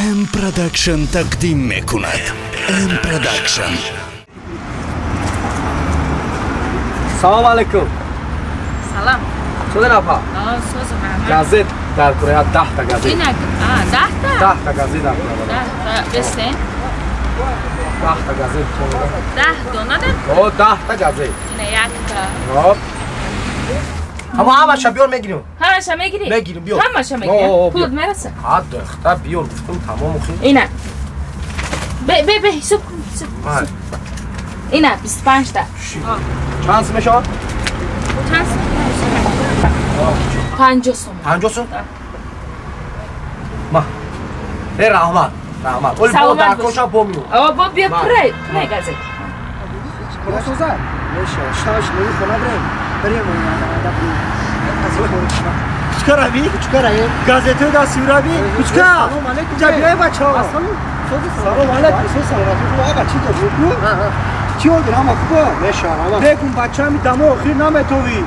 М Production тақдим мекунад. М Production. Салом алейкум. Салам. Чӣ напа? Газет дар кура 10 та газет. Инак, 10 та? 10 та газет дар кура. 10 та бесен. 10 та газет. 10 дона дар? О, 10 та газет. Ина як та. Хоп. Ама ҳамаша биёр мегирим. Ҳамаша мегирӣ? Мегирим, биёр. Ҳамаша мегирӣ? Пулат мераса? Ҳа, духта биёр гуфтам тамом охи. Ина. Бе, бе, бе, ҳисоб кун, ҳисоб. Ина 25 та. Чанд сум мешавад? Чанд сум? 50 сум. 50 сум? Ма. Э, раҳмат, раҳмат. Оли бо дар коша бо миёр. О, бо биё пурай, пурай газет. Соза? Меша, шташ нури хона бирем. Бирем Кучка рави? Кучка рави. Газетаи дасти рави? Кучка! Салом алейкум. Ҷа биёй бачаҳо. Салом алейкум. Салом алейкум. Аға чӣ дорӣ? Чӣ ҳол дорӣ? Ҳама хубо? Меша, ҳама. Бекун бачаами дамо охир наметовӣ.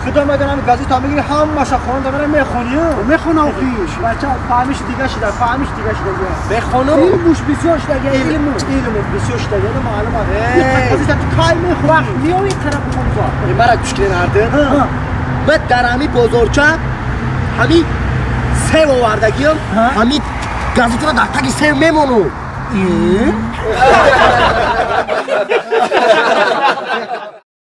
Худо медонам газета мегирӣ ҳамаша хонда мера мехонӣ. Мехонам хиш. Бача фаҳмиш дига шуда, фаҳмиш дига шуда. Мехонам? Илмуш бисёр шуда, илму. Илму бисёр шуда, яъне маълум аст. Газета ту кай мехонӣ? Вақт меоӣ тараф хонда. Мара гӯш кунед ҳарду. Ман дар ҳами бозорча ҳами сев овардагиам, ҳами газетаро дар таги сев мемонам.